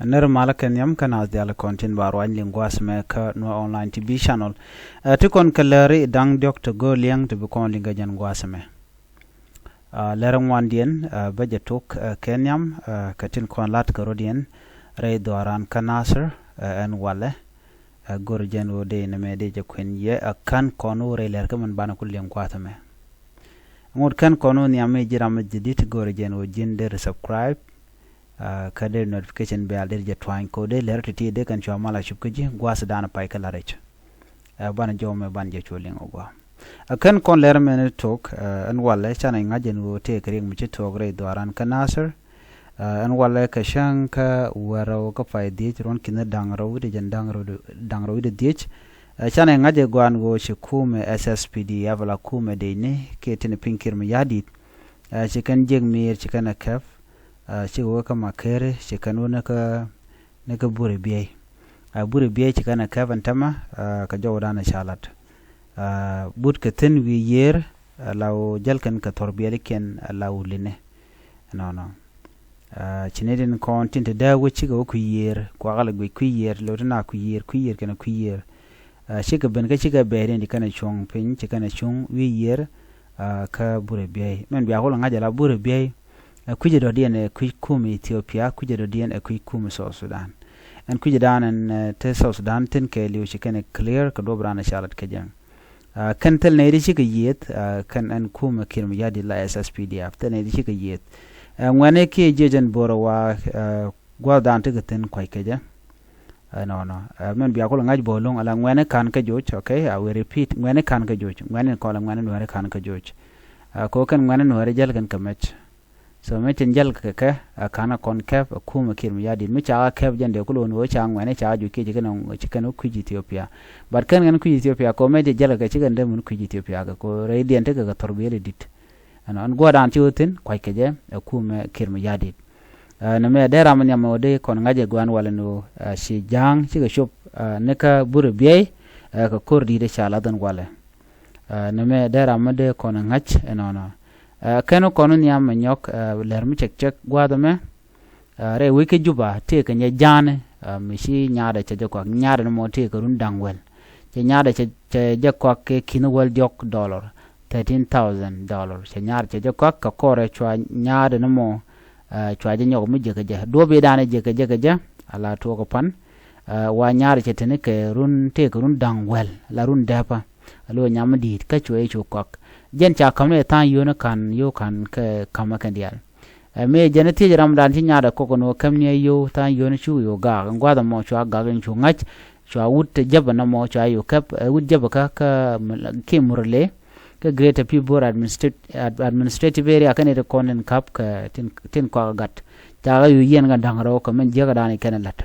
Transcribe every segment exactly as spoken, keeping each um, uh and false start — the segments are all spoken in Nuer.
Nɛr malä kɛ nhiam kä naath diaal kɔn tin ba ruany liŋ gua̱a̱th mɛ kä Nuer Online T V channel. Ɛ, ti kɔn kɛ lääri da̱ŋ diɔ̱k ti go̱o̱r liɛŋ ti bi kɔn liŋ kɛ jɛn gua̱a̱th mɛ. Ɛ, lɛr ŋuandiɛn, ɛ, bä jɛ tok, ɛ, kɛ nhiam, ɛ, kɛ tin kɔn lat kɛ rɔ̱diɛn rɛy dhɔaran kä Nasir, ɛ, ɛn walɛ, ɛ, go̱r jɛn ɣöö dee nɛmɛ dee jɛ kuɛn yɛ, ɛ, kän kɔn ɣöö rɛy lɛr kä min banɛ ku liŋ gua̱a̱th mɛ. Ŋot kän kɔn ɣöö nhiam mi ji̱ ram mi ji̱ di̱t go̱r jɛn ɣöö ji̱n dee subscribe, ɛ, kä dee notification bell dee jɛ tuany kɛ ɣöö dee lɛr ti̱ti̱ dee kɛn cua mal a cup kä ji̱ gua̱a̱th danɛ pay kä la̱t rɛc. Ɛ, banɛ jɔw mɛ banɛ jɛ cu liŋ ɔ gua̱a̱. Ɛ, kän kɔn lɛr mɛn tok, ɛ, ɛn walɛ canɛ ŋa̱c ɛn ɣöö tëëkɛ riɛk mi ci tuɔɔk rɛy dhɔaran kä Nasir. Ɛ, ɛn walɛ kɛ cäŋ kä wäl rɛw kä pay dhiec ruɔ̱n ki̱n da̱ŋ rɛw wi̱cdɛ jɛn da̱ŋ rɛw, da̱ŋ rɛw wi̱cdɛ dhiec. Ɛ, canɛ ŋa̱c ɛ gua̱a̱n ɣöö ci kumɛ S S P D F la kumɛ decni kiɛ tin piny Kiir Mayardit. Ɛ, ci kɛn jiäk mi̱i̱r ci kɛn ɛ kɛp. Ɛ, cikɛ wä kä Makere ci kɛn wä ni kä, ni kä Buri Biey. Ɛ, Buri Biey ci kɛn ɛ kɛp ɛn tämɛ, ɛ, kɛ jɔwdan ɛ ca lat. Ɛ, but kɛ thi̱n wi̱i̱ yiër, ɛ, la wä jäl kɛn kɛ thɔr biɛlikiɛn, ɛ, la wä li̱ni. Nɔnɔ. Ɛ, ci ni tin kɔn tin te dee wä cikɛ wä kui̱ yiër, kuakä la guic kui̱ yiër, lo̱ti na kui̱ yiër, kui̱ yiër kɛn kui̱ yiër. Ɛ, cikɛ ben kä cikɛ bɛɛr in di kɛn ɛ cuɔ̱ŋ piny, ci kɛn ɛ cuŋ wi̱i̱ yiër, ɛ, kä Buri Biey. Mɛn bia kulɛ ŋa̱c ala Buri Biey. Ɛ, kui̱cɛ dɔ̱diɛn ɛ kui̱ kum Ethiopia, kui̱cɛ dɔ̱diɛn ɛ kui̱ kum South Sudan. Ɛn kui̱cɛ dan ɛn, ɛ, te South Sudan thin kɛɛliw ci kɛn ɛ clear kɛ duɔp ran ɛ ca lat kɛ jɛ. Ɛ, kɛn thil nɛy ti cikɛ yiëth, ɛ, kɛn ɛn kumɛ Kiir Mayardit la S S P D F, thil nɛy ti cikɛ yiëth. Ɛ, ŋuɛ̈ni kiɛ jiɛc ɛn bo̱rɛ wa, ɛ, gua̱th dan ti kɛ thi̱n kuac kɛ jɛ. Ɛ, nɔnɔ. Ɛ, mɛn bia kulɛ ŋa̱c bo̱o̱ lo̱ŋ ala ŋuɛ̈ni ka̱n kä joc, okay? I will repeat, ŋuɛ̈ni ka̱n kä joc. Ŋuɛ̈ni kɔn la ŋuɛ̈ni nuääri ka̱n kä joc. Ɛ, kɛ ɣöö kɛn ŋuɛ̈ni nuääri jäl kɛn kɛ mɛc. So mi tin jäl kɛ kɛ, ɛ, ka̱n a kɔn kɛp, ɛ, kumɛ Kiir Mayardit. Mi ca kɛp jɛn dee kulon ɣöö ca ŋuɛ̈ni ca juc kiɛ ci kɛn, ci kɛn kui̱c Ethiopia. But kɛn kɛn kui̱c Ethiopia, kɛ ɣöö mi tin jäl kɛ kɛ ci kɛn dee mun kui̱c Ethiopia kɛ, kɛ ɣöö rɛydiɛn tekɛ kɛ thɔr biɛli di̱t. Ɛn, ɛn gua̱dan ci wä thi̱n, kuac kɛ jɛ, ɛ, kumɛ Kiir Mayardit. Ɛ, nɛmɛ dee ram nhiam ɛ wä dee kɔn ŋa̱c ɛ gua̱n walɛ ni wä, ɛ, ci ja̱a̱ŋ cikɛ cop, ɛ, ni kä Buri Biey, ɛ, kɛ ko̱r di̱t ca lath ɛn walɛ. Ɛ, nɛmɛ dee ram mi dee kɔn ŋa̱c ɛnɔnɔ. Ɛ, kɛn kɔn nhiam ɛ nyɔk, ɛ, lɛr mi cɛk cɛk gua̱a̱th ɛmɛ. Ɛ, rɛy wec kä Juba tëëkɛ nyɛ ja̱a̱ni, ɛ, mi ci nyaadɛ cɛ jɛ kɔak, nyaadɛ ni mɔ tëëkɛ run da̱ŋ wäl. Cɛ nyaadɛ cɛ, cɛ jɛ kɔak kɛ ki̱n wäl diɔ̱k dollar, thirteen thousand dollar. Cɛ nyaadɛ cɛ jɛ kɔak kɛ kɔrɛ cua nyaadɛ ni mɔ, ɛ, cua jɛ nyɔk mi jekɛ jɛ. Duɔ̱p i̱ da̱a̱n jekɛ jekɛ jɛ, ala tuɔɔk pan. Ɛ, wa nyaadɛ cɛ teni kɛ run tëëkɛ run da̱ŋ wäl, la run dɛpä. Alo nyam mi di̱i̱t kä cuɛ cu kɔak. Jɛn ca ka̱m ni tha̱a̱ŋ yio̱o̱ni ka̱n, yio̱o̱ ka̱n kɛ ka̱mä kɛn diaal. Ɛ, mëë jɛn thiec ramdan ci nyaadɛ kɔk ni wä käm ni a yio̱o̱ tha̱a̱ŋ yio̱o̱ni cu yio̱o̱ gak. Ɛn gua̱a̱th ɛmɔ cua gak in cu ŋa̱c, cua wut te jäpä nɔmɔ cua yio̱o̱ käp, ɛ, wut jäpä kä, kä, ki Murle, kä Greater Pibor Administrat-, Ad-, Administrative Area kɛn iti kɔn in ka̱p kɛ tin, tin kɔak gat. Ca ɣä yio̱o̱ yiɛn kɛ da̱ŋ rɛw kɛ mɛn jiäkädan ikɛn in la̱t.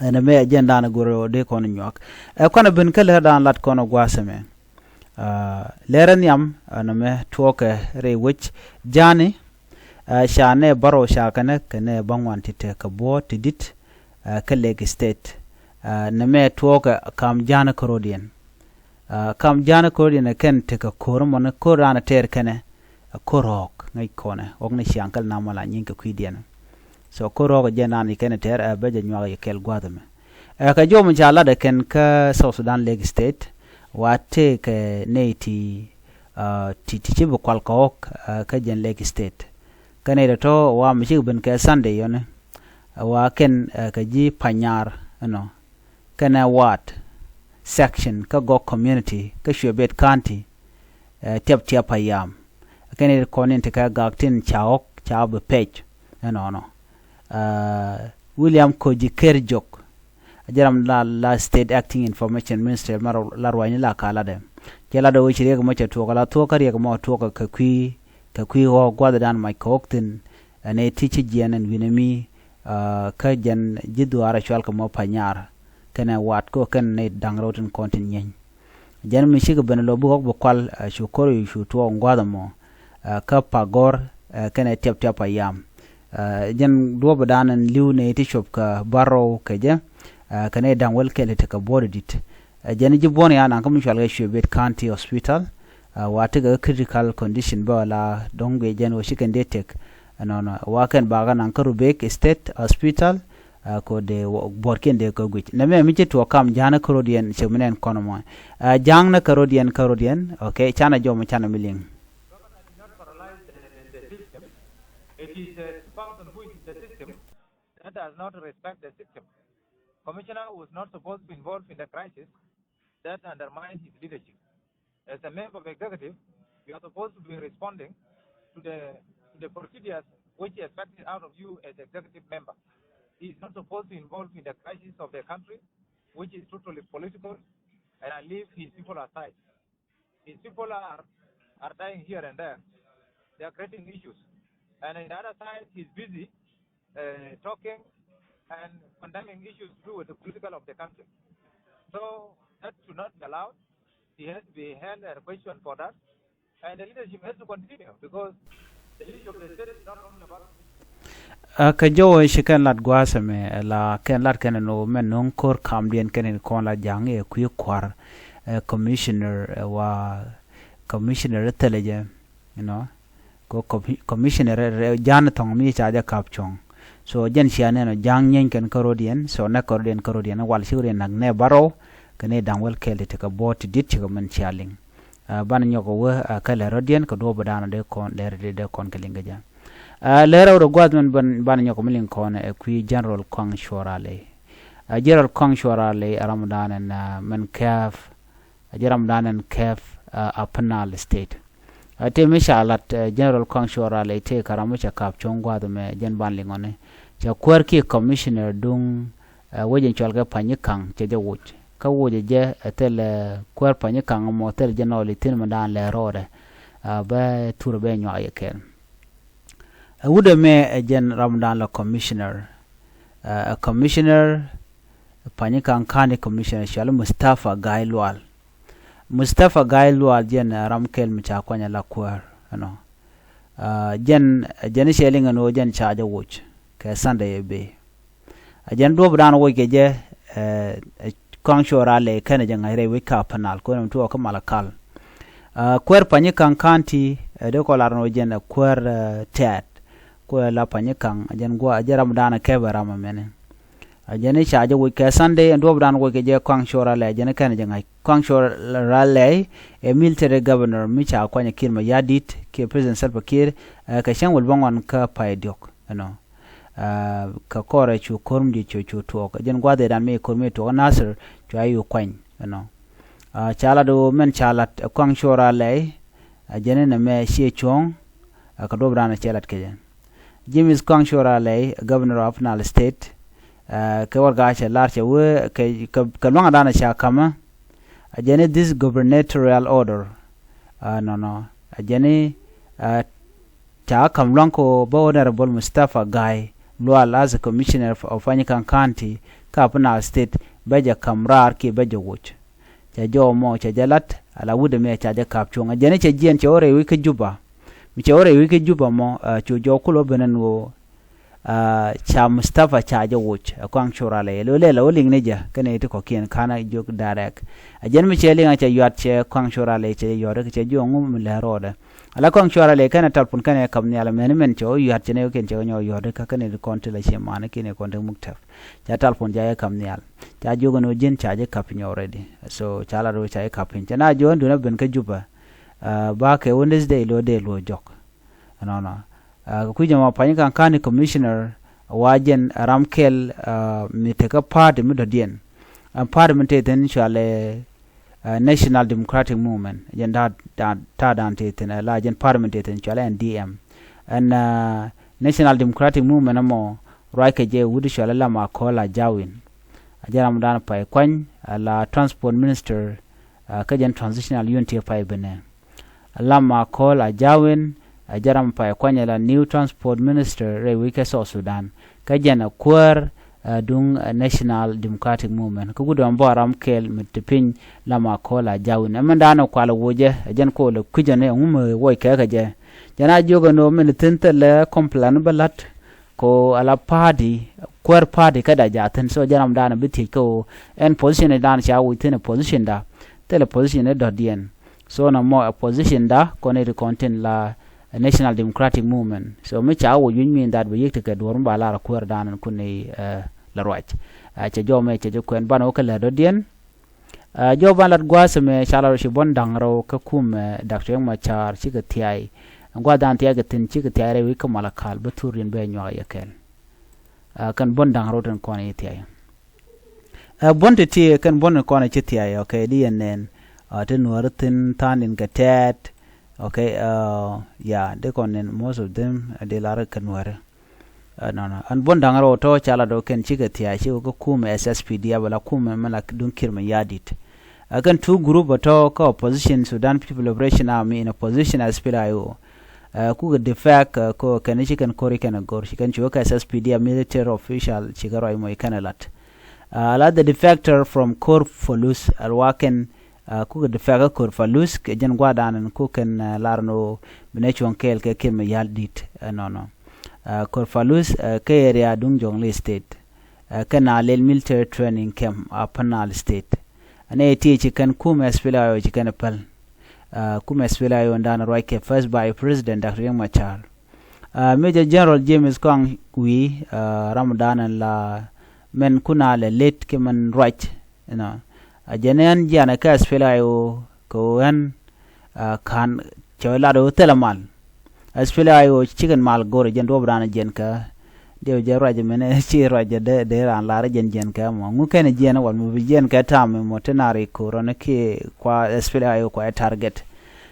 Ɛn ɛmɛ ɛ jɛn da̱a̱n ɛ go̱r ɛ dee kɔn nyuak. Ɛ kɔn ɛ ben kä lɛr da̱a̱n lat kɔn ɛ gua̱a̱th ɛmɛ. Ɛ, lɛr ɛ nhiam, ɛn ɛmɛ tuɔɔkɛ rɛy wec ja̱a̱ni, ɛ, ca nɛ bärɔw ca kɛnɛ, kɛnɛ bä ŋuan ti te kɛ buɔ̱ɔ̱t ti di̱t, ɛ, kä Lake State. Ɛ, nɛmɛ tuɔɔkɛ kam ja̱a̱ni kärɔ̱diɛn. Ɛ, kam ja̱a̱ni kärɔ̱diɛn ɛ kɛn tekɛ ko̱r mɔni ko̱r da̱a̱n ɛ tɛɛr kɛnɛ, ɛ, ko̱r rɔ̱ɔ̱k ŋäc kɔnɛ ɣɔ̱k ni ciaŋ kɛl namɔ la nyiŋ kɛ kui̱diɛn. So ko̱r rɔ̱ɔ̱k ɛ jɛn da̱a̱n i̱ kɛn ɛ tɛɛr ɛ bɛ jɛ nyuak i̱ kɛl gua̱a̱th ɛmɛ. Ɛ, kɛ jɔw mi ca lat ɛ kɛn kä South Sudan Lake State, wa tëëkɛ nɛy ti, ɛ, ti, ti ci bi kual kɛ ɣɔ̱k, ɛ, kä jɛn Lake State. Kä nɛy tɔ̱tɔ̱ wa mi cikɛ ben kɛ Sunday yɔni, ɛ, wa kɛn, ɛ, kɛ ji̱ Panyar, you know, kɛnɛ Wat section kä Gok community kä Shuebet County, ɛ, tiap tiap payam. Kɛn it kɔn in ti kɛ gak tin ca ɣɔk ca bi pɛc ɛnɔnɔ. Ɛ, William Kojiker Jok, a jɛ ram la, la State Acting Information Minister mɛ la ruacni la ka latdɛ. Cɛ latdɛ wec riɛk mɔ cɛ tuɔk la thuɔk kä riɛk mɔ tuɔk kɛ kui̱, kɛ kui̱ ɣɔk gua̱thdan mac kɛ ɣɔk thin. Ɛn ɛ ti ci jiɛn ɛn wi̱nɛ mi, ɛ, kä jɛn ji̱ dhuaar ɛ cual kɛ mɔ Panyar kɛnɛ Wat kɛ kɛn nɛy da̱ŋ rɛw tin kɔn tin nyieny. Jɛn mi cikɛ ben lo̱ bi ɣɔk bi kual, ɛ, cu ko̱r cu tuɔɔk in gua̱a̱th ɛmɔ, ɛ, kä Pagor, ɛ, kɛnɛ tiap tiap payam. Ɛ, jɛn duɔ̱ɔ̱pdan ɛn li̱w nɛy ti cop kɛ bärɔw kɛ jɛ, ɛ, kɛnɛ da̱ŋ wäl kɛl ti kɛ buɔ̱ɔ̱t di̱t. Ɛ, jɛn ji̱ buɔ̱n ya naŋ kä mi cual kɛ Shuebet County Hospital, ɛ, wa tekɛ critical condition bä la dɔ̱ŋ guiɛ jɛn wä cikɛn dee tek. Ɛnɔnɔ wa kɛn bakɛ naŋ kä Rubek State Hospital, Ɛ, ko dee wä buɔ̱rkiɛn dee kä guic. Nɛ mɛ mi ci tuɔɔk kam ja̱a̱ŋ ni kärɔ̱diɛn cɛ mi nɛn kɔn mɔ. Ɛ, ja̱a̱ŋ ni kärɔ̱diɛn kärɔ̱diɛn. Okay, canɛ jɔw mi canɛ mi liŋ. Governor did not paralyze the, the, the system. It is the person who is in the system that does not respect the system. Commissioner was not supposed to involve in the crisis that undermines his leadership. As a member of executive, you are supposed to be responding to the, to the procedures which is expected out of you as executive member. He is not supposed to involve in the crisis of the country, which is totally political, and I leave his people aside. His people are, are dying here and there. They are creating issues. And on the other side, he's busy uh, talking and condemning issues to do with the political of the country. So that should not be allowed. He has to be held a question for that. And the leadership has to continue because the leadership of the state is not only about Ɛ, kɛ jɔwä ci kɛn lat gua̱a̱th ɛmɛ, ɛ, la kɛn lat kɛn ɛn ɣöö mɛn no̱o̱ŋ ko̱r kamdiɛn kɛn in kɔn la ja̱a̱ŋ ɛ kui̱ kua̱r, ɛ, commissioner, ɛ, wa commissioner thilɛ jɛ, you know, kɛ commi-, commissioner rɛ, rɛ, ja̱a̱n thɔŋ mi ca jɛ kap cuɔ̱ŋ. So jɛn cia nɛn ɔ ja̱a̱ŋ nyieeny kɛn kärɔ̱diɛn, so nɛ kärɔ̱diɛn kärɔ̱diɛn wal ci ɣöö riɛn nak nɛ bärɔw kɛn i̱ da̱ŋ wäl kɛɛl ti ti kɛ buɔ̱ɔ̱t ti di̱t cikɛ mɛn cia liŋ. Ɛ, banɛ nyɔk ɛ wee, ɛ, kä lɛr rɔ̱diɛn kɛ duɔ̱ɔ̱p ɛ da̱a̱n ɔ dee kɔn lɛr dee, dee kɔn kɛ liŋ kɛ jɛ. Ɛ, lɛr rɛw rɔ gua̱a̱th mɛn ban, banɛ nyɔk ɛ mi liŋ kɔn ɛ kui̱ General Kuaŋ Cuɔr Alɛy. Ɛ, General Kuaŋ Cuɔr Alɛy ɛ ram dan ɛn, ɛ, mɛn kɛɛp, ɛ, jɛ ram dan ɛn kɛɛp, ɛ, Upper Nile State. Ɛ, tëë mi ca lat, ɛ, General Kuaŋ Cuɔr Alɛy tëë kɛ ram mi ca kap cuɔ̱ŋ gua̱a̱th ɛmɛ jɛn ban liŋ ɔ ni. Ca kuäär kiɛ commissioner duŋ, ɛ, wec in cɔal kɛ Panyikaŋ cɛ jɛ woc. Kä wocɛ jɛ, ɛ, thilɛ kuäär Panyikaŋ mɔ thilɛ jɛ nɔɔli thi̱n mi daan lɛ rɔɔdɛ. Ɛ, bɛ thurɛ bɛ nyuak yɛ kɛɛl. Ɛ, wut ɛmɛ ɛ jɛn ram daan la commissioner. Ɛ, ɛ commissioner, Panyikaŋ County commissioner cɔal Mustafa Gai Lual. Mustafa Gai Lual jɛn, ɛ, ram kɛl mi ca kuany ala kuäär, you know. Ɛ, jɛn, ɛ, jɛn cɛ liŋ ɛn ɣöö jɛn ca jɛ woc kɛ Sunday ɛ bëë. Ɛ jɛn duɔ̱ɔ̱p dan woc kɛ jɛ, ɛ, ɛ, Kuaŋ Cuɔr Alɛy kɛnɛ jɛ ŋa̱c rɛy wec ka Upper Nile kɛ ɣöö nɛmɛ tuɔɔk kä Malakal. Ɛ, kuäär Panyikaŋ County, ɛ, dee kɔ lar ɛn ɣöö jɛn ɛ kuäär, ɛ, tɛ̈t. Kuɛ la Panyikaŋ, ɛ jɛn gua̱a̱, ɛ jɛn ram dan ɛ kɛp ɛ ram ɛmɛnɛ. Ɛ jɛn i̱ ca jɛ woc kɛ Sunday, ɛn duɔ̱ɔ̱p dan woc kɛ jɛ Kuaŋ Cuɔr Alɛy, ɛ jɛn i̱ kɛnɛ jɛ ŋa̱c. Kuaŋ Cuɔr Alɛy ɛ military governor mi ca kuany ɛ Kiir Mayardit kiɛ President Salva Kiir, ɛ, kɛ cäŋ wäl bäŋuan kä pay diɔ̱k, you know. Ɛ, kɛ kɔrɛ cu ko̱r mi ji̱ cu, cu tuɔɔk. Ɛ jɛn gua̱a̱th ëëdan mi ko̱r mi tuɔɔk Nasir cua i̱ kuany, you know. Ɛ, ca lat ɣöö mɛn ca lat, ɛ, Kuaŋ Cuɔr Alɛy, ɛ jɛn inɛ mɛ ciɛ cuɔ̱ɔ̱ŋ, ɛ, kɛ duɔ̱ɔ̱p dan cɛ lat kɛ jɛ. James Kuaŋ Cuɔr Alɛy, governor of Nile State, ɛ, kɛ warɛga cɛ lar cɛ wee kɛ, kɛ, kɛ luaŋdan ca ka̱mä. Ɛ jɛn i̱ this gubernatorial order, ɛ, nɔnɔ, ɛ jɛn i̱, ɛ, ca ka̱m luaŋ kɛ ɣöö bä Honorable Mustafa Gai Lual as a commissioner of, of Panyikaŋ County kä Upper Nile State bɛ jɛ ka̱m raar kiɛ bɛ jɛ woc. Cɛ jɔw mɔ cɛ jɛ lat ala wut ɛmɛ ca jɛ kap cuɔ̱ŋ. Ɛ jɛn i̱ cɛ jiɛn cɛ wä rɛy wec kä Juba. Mi cɛ wä rɛy wec kä Juba mɔ, ɛ, cu jɔw kulɛ ben ɛn ɣöö, ɛ, ca Mustafa ca jɛ woc, ɛ, Kuaŋ Cuɔr Alɛy. Lo̱ lɛ la wä liŋ ni jɛ kɛnɛ ti kɔ̱kiɛn ka̱n a jiök direct. Ɛ jɛn mi cɛ liŋ a cɛ yuat cɛ Kuaŋ Cuɔr Alɛy cɛ jɛ yuat kɛ cɛ jiök ŋu mi lɛ rɔɔdɛ. Ala Kuaŋ Cuɔr Alɛy kɛnɛ talpun kɛnɛ kap nhial mɛn mɛn cɛ wä yuat cɛ ni wä kiɛn cɛ wä nyɔk yuat kä kɛnɛ ti kɔn ti la ciɛ man kɛnɛ kɔn ti muk tɛp. Ca talpun ca jɛ kap nhial. Ca jiök ɛn ɣöö ji̱n ca jɛ kap piny already. So ca lat ɣöö ca jɛ kap piny. Cɛ na jiök ɛn duundɛ ben kä Juba. Ɛ, ba kɛ Wednesday lo̱ dee lo̱ jɔk. Ɛnɔnɔ. Ɛ, kɛ kui̱c ɛmɔ Panyikaŋ County commissioner wa jɛn ram kɛl, ɛ, mi tekä party mi dɔ̱diɛn. Ɛn party mi te thi̱n cɔalɛ, ɛ, National Democratic Movement. Jɛn ta̱a̱, ta̱a̱, ta̱a̱dan te thi̱n, ɛ, la jɛn party mi te thi̱n cɔalɛ N D M. Ɛn, ɛ, National Democratic Movement ɛmɔ ruac kɛ jɛ wut cɔalɛ Lam Akol Ajawin. Ɛ jɛn ramdan pay kuany, ɛ, la transport minister, ɛ, kä jɛn transitional unity pay benɛ. Lam Akol Ajawin, ɛ, jɛn ram pay kuany ala new transport minister rɛy wec kä South Sudan. Kä jɛn ɛ kuäär, ɛ, duŋ, ɛ, National Democratic Movement. Kä wut ɛmɔ bä ram kɛl mi te piny Lam Akol Ajawin. Ɛmɛn dan ɛ kual ɛ wocɛ, ɛ jɛn kol ɛ kui̱cä ni ɛŋu mi woc kɛ kɛ jɛ. Jɛn a jiök ɛn ɣöö min thi̱n thilɛ complain bä la̱t. Ko ala party, kuäär party kä da jathin. So jɛ ram dan bi thiec kä ɣöö ɛn position dan ca wi̱c thin ɛ position da. Thilɛ position ɛ dɔ̱diɛn. So na mɔ ɛ position da kɔn ɛ ti kɔn tin la, ɛ, National Democratic Movement. So mi ca wi̱c wi̱c min that bi yik ti kɛ duɔ̱r mi ba lar kuäär dan kun ɛ, ɛ, la ruac. Cɛ jɔw mɛ cɛ jɛ kuɛn banɛ wä kä lɛ dɔ̱diɛn. Jɔw ban lat gua̱a̱th mɛ ca la rɔ ci buɔ̱n da̱ŋ rɛw kä kum mɛ Dak Riek Macar cikɛ thiay. Ɛn gua̱a̱th dan thiay kɛ thi̱n cikɛ thiay rɛy wi̱c kä Malakal bä thurdiɛn bɛ nyuak yɛ kɛl. Kɛn buɔ̱n da̱ŋ rɛw tin kɔn i̱ thiay. Buɔ̱n ti ti kɛn buɔ̱n in kɔn i̱ ci thiay, okay, di yɛn nɛn. Ti nuäri thi̱n tha̱a̱n in kɛ tɛɛt. Okay, ya di kɔn nɛn, most of them di lar kɛ nuäri. Nɔnɔ ɛn buɔ̱n da̱ŋ rɛw tɔ ca la dɔ̱ kɛn cikɛ thia̱a̱ ci wä kä kum S S P D F wala kum mɛ la duŋ Kiir Mayardit. Ɛ kɛn two group ɛ tɔ kä opposition, Sudan People Liberation Army, in opposition S P L A I O. Kukɛ defect kɔ kɛn ci kɛn kori kɛn a gor ci kɛn ci wä kä S S P D F military official ci kɛ rɔy mɔc kɛn a lat. La the defector from Kor Falus, ɛl wa kɛn kukɛ defect kä Kor Falus kɛ jɛn gua̱dan ɛn kukɛn lar ni wä bi nɛ cuɔ̱ŋ kɛɛl kɛ Kiir Mayardit. Nɔnɔ Kor Falus kɛ area duŋ Jonglei State. Kɛ Nalel military training camp, Upper Nile State. Ɛn ɛ ti ci kɛn kum S P L A I O ci kɛn päl. Kum S P L A I O ɛn dan ruac kɛ First Vice President Doctor Riek Machar. Major General James Kong Wee, ram dan ɛn la mɛn kun a lɛ late kɛ mɛn ruac. Inɔ a jɛn ɛn jianɛ kä S P L A I O kɛ ɣän ka̱n cɛ lat ɣä thilɛ mal. S P L A I O cikɛn mal go̱r jɛn duɔp dan jiɛn kä diɛw jɛ ruac mɛn ci ruac jɛ dee dee ran lar jɛn jiɛn kä mɔ ŋu kɛn jiɛn wal mɔ bi jiɛn kä tam mɔ ti nar i̱ ko̱r ɔn kiɛ kua S P L A I O kua target.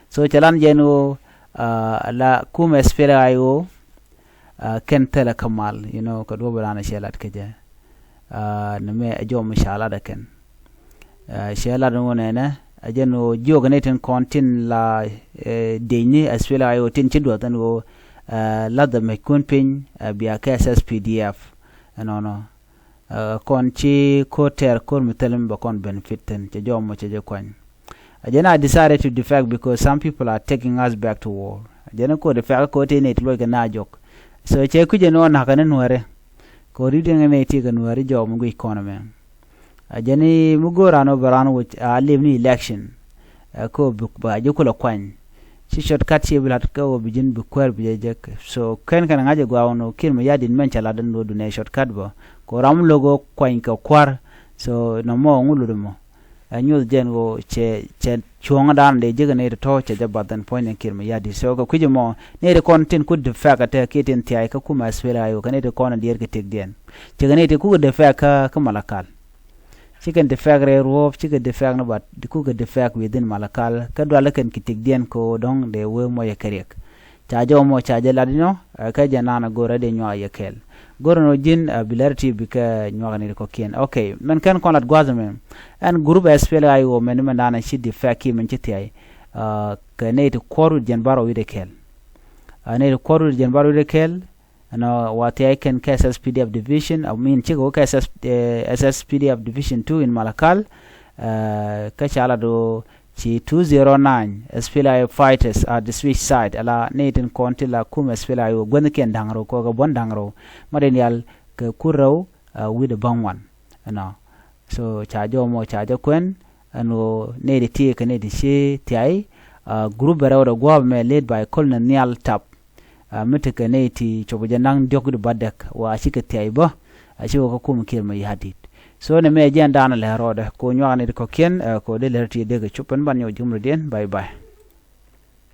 So cɛ lan jɛn ɣä la kum S P L A I O kɛn thilɛ kä mal, you know, kɛ duɔp ran cɛ lat kä jɛ. Ni mɛ ɛ jɔm ca lat ɛ kɛn cɛ lat ni wä nɛnɛ ɛ jɛn wä jiök ni tin kɔn tin la dec ni S P L A I O tin ci duɔth ɛn wä lath ɛ mec kun piny bia kɛ S S P D F. Ɛnɔnɔ kɔn ci ko̱r tɛr ko̱r mi thil mi bɛ kɔn benefit thin cɛ jɔm mɔ cɛ jɛ kuany. Ɛ jɛn I decided to defect because some people are taking us back to war. Ɛ jɛn ko̱r defect ko̱r ti ni ti luɔc kɛ na jɔk. So cɛ kui̱c ɛn ɣän nakä ni nuäri. Ko̱r ri diɛn ni ti kɛ nuäri jɔk mi guic kɔn ɛmɛ. Ɛ jɛn mi go̱o̱r an ɣän bɛ ran wä a live ni election. Ɛ ko̱r bi ba ji̱ kulɛ kuany. Ci shortcut ci bi lat kä wä bi ji̱n bi kuäär bi jɛ jek. So kɛn kɛn ŋa̱c ɛ gua̱a̱ wä ni wä Kiir Mayardit mɛn cɛ lat ni wä dunɛ shortcut bä. Ko̱r ram lo̱k wä kuany kɛ kua̱r. So nɔmɔ ŋu lut mɔ. Ɛ nyuth jɛn ɣöö cɛ cɛ cuɔ̱ŋädan dee jek ni ti tɔ̱ cɛ jɛ bath ɛn puɔ̱ny ni Kiir Mayardit. So kɛ kui̱c ɛmɔ ni ti kɔn tin ku defect ɛ tɛ kiɛ tin thiay kä kum S P L A I O kɛ ni ti kɔn ɛ diɛɛr kɛ tëkdiɛn. Cɛ kɛ ni ti kukɛ defect kä kä Malakal. Cikɛ defect rɛy ruɔ̱ɔ̱p, cikɛ defect ni bat kukɛ defect within Malakal kä dual kɛn kɛ tëkdiɛn kɛ ɣöö dɔ̱ŋ dee wee muɔcɛ kɛ riɛk. Ca jɛ wä mɔ ca jɛ lat inɔ kä jɛ nan a go̱rɛ dee nyuak yɛ kɛɛl. Go̱rɛ nɔ ji̱n a bi lɛr ti bikɛ nyuak ni kɔ̱kiɛn. Okay, mɛn kɛn kɔn lat gua̱th mɛ ɛn group S P L A I O mɛn mɛn dan a ci defect ki mɛn ci thiay. Kɛ nɛy ti kuɔr wi̱c jɛn bar wi̱c de kɛɛl. Nɛy ti kuɔr wi̱c jɛn bar wi̱c de kɛɛl. Ɛnɔ wa thiay kɛn kɛ S S P D F division, I mean cikɛ wä kɛ S S, eh, S S P D F division two in Malakal. Kä ca lat wä ci two zero nine S P L A I O fighters at the switch site, ala ni tin kɔn ti la kum S P L A I O guäthnikiɛn da̱ŋ rɛw kɛ kɛ buɔ̱n da̱ŋ rɛw. Ma den yal kɛ kur rɛw wi̱dɛ bäŋ wan. Ɛnɔ so ca jɔmɔ ca jɛ kuɛn ɛn ɣöö ni ti ti kɛ ni ti ci thiay. Group bɛ rɛw rɛ gua̱a̱p mɛ led by Colonel Nial Tap. Mi tekɛ nɛy ti cop jɛ naŋ diɔ̱k di ba dɛk wa cikɛ thiay bä. A ci wä kä kum Kiir Mayardit. So ni mɛ jiɛn daanɔ lɛ rɔɔdɛ ko nyuak ni ti kɔ̱kiɛn ko dee lɛ ti dee kɛ cop ɛn ban nyɔk ji̱ murdiɛn. Bye bye.